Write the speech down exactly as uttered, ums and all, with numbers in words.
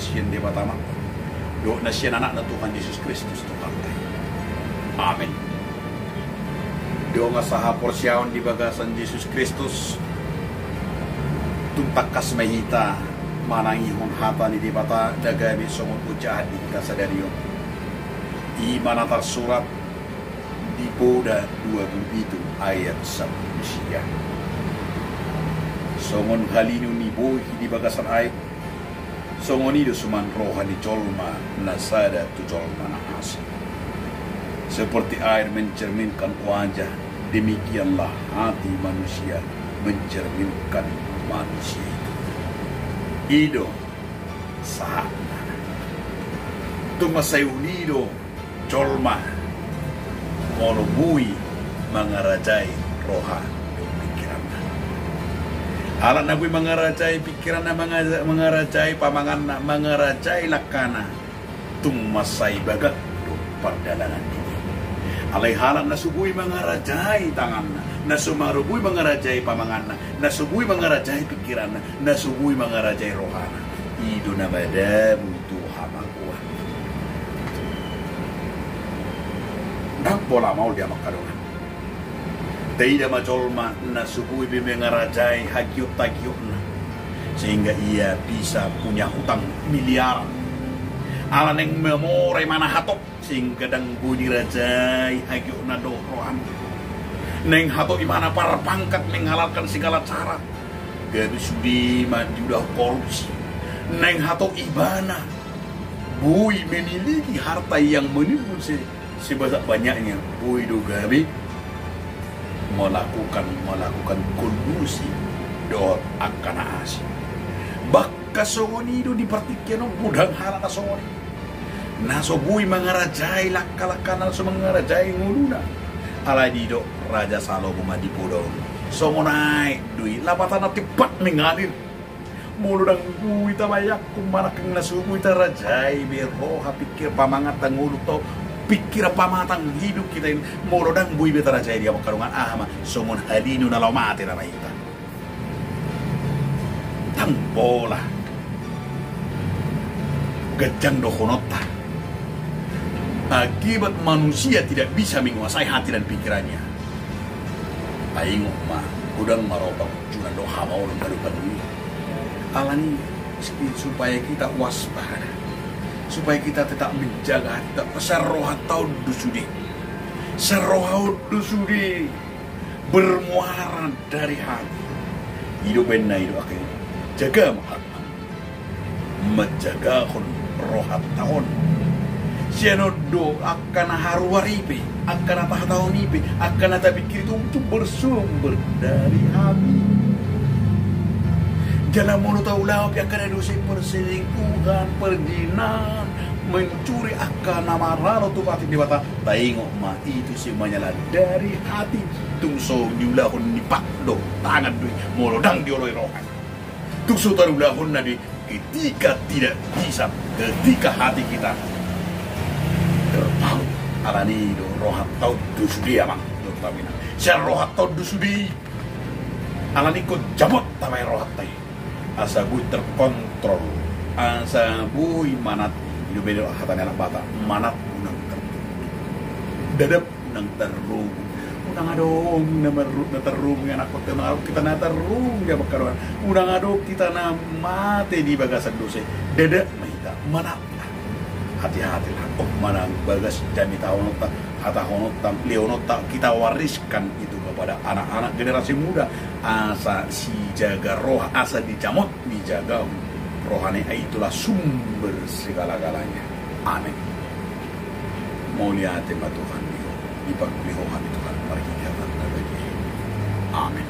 Sian Debata ma, dohot na sian Anakna Tuhan Jesus Kristus Tuhanta i. Amen. Dongan sahaporseaon di bagasan Jesus Kristus, tung tangkas ma hita manangihon hata ni Debata na gabe songon ojahan di hita sadari on. I ma na tarsurat di Poda dua pulu pitu ayat sampulu sia. Songon halino ni bohi di bagasan aek, songon i do suman roha ni jolma na sada tu jolma na asing. Seperti air mencerminkan wajah, demikianlah hati manusia mencerminkan manusia itu. I do sahatna. Tung mansai uli do jolma molo boi mangarajai roha dohot pingkiranna. Ala na boi mangarajai pingkiranna, manga-, mangarajai pamanganna, mangarajai langkana, tung mansai bagak do pardalanan i. Alai halak na so boi mangarajai tanganna, na so maro boi mangarajai pamanganna, na so boi mangarajai pingkiranna, na so boi mangarajai rohana, i do na madabu tu hamagoan. Ndang pola maol di amang hadangan. Taida ma jolma na so boi be mangarajai hagiot-hagiotna, sehingga ia bisa punya hutang miliaran. Ala naeng mamora imana hatop, sehingga ndang boi dirajai hagiotna dohot rohana. Naeng hatop imana parpangkat, menghalalkan segala cara, gabe sude ma diulahon korupsi. Naeng hatop ibana boi memiliki harta yang menimbun se-, sebanyak-banyaknya, boi do gabe melakukan, melakukan kolusi dohot angka na asing. Bahkan songon i do di partingkian on, godang halak na songon i. Na so boi mangarajai langka-langkana, na so mangarajai ngoluna. Alai didok Raja Salomo ma di poda on, songon aek do i, lapatanna tepat mengalir. Molo ndang boi tabayangkon manang na so boi tarajai be roha, pingkir, pamanganta, ngolunta, pingkiran, pamatang hidup kita ini, molo ndang boi be tarajai di amang hadangan, aha ma, songon halino na laho mate nama hita. Ndang pola ganjang dohononta. Akibat manusia tidak bisa menguasai hati dan pikirannya. Taingot ma, godang ma ro pangunjunan dohot hamaolon ganup panunggi. Alani, supaya kita waspada, supaya kita tetap menjaga hati, tetap, sian rohanta on do sude. Sian roha on do sude. Bermuara dari hati. I do baenna i do, angka i, jaga ma hati. Manjagahon rohanta on. Sian on do angka na haruar i pe, angka na tahatahon i pe, angka na tapingkiri, tung, tung bersumber dari hati. Jala molo taulahon pe angka na dose, perselingkuhan, perzinahan, mencuri, angka na maralo tu patik Debata, taingot ma, itu semuanya lah dari hati. Tung so diulahon ni pat do, tangan do i, molo ndang dioloi roha. Tung so tarulahonna do i ketika tidak bisa, ketika hati kita terpaut. Alani do rohanta on do sude, amang dohot inang. Sian rohanta on do sude. Alani ingkon jamot tabaen rohanta i, asa boi terkontrol, asa boi manat. I do baen hata ni anak Batak, manat unang tertutup. Dadap unang tarrugi. Unang adong na marru-, na tarrugi, anak, unang adong hita na tarrugi, amang hadangan. Unang adong hita na mate di bagasan dose. Dadap ma hita, manat ma. Hati-hati lah. Oh, manang bagas jamitahononta, hatahononta, lehononta, kita wariskan itu kepada anak-anak, generasi muda. Asa sijaga roha, asa dijamot, dijagahon rohana i, itulah sumber segala-galanya. Amin. Mauliate ma Tuhan di ho, dipangkuli ho hami Tuhan marhite hatana badia i. Amin.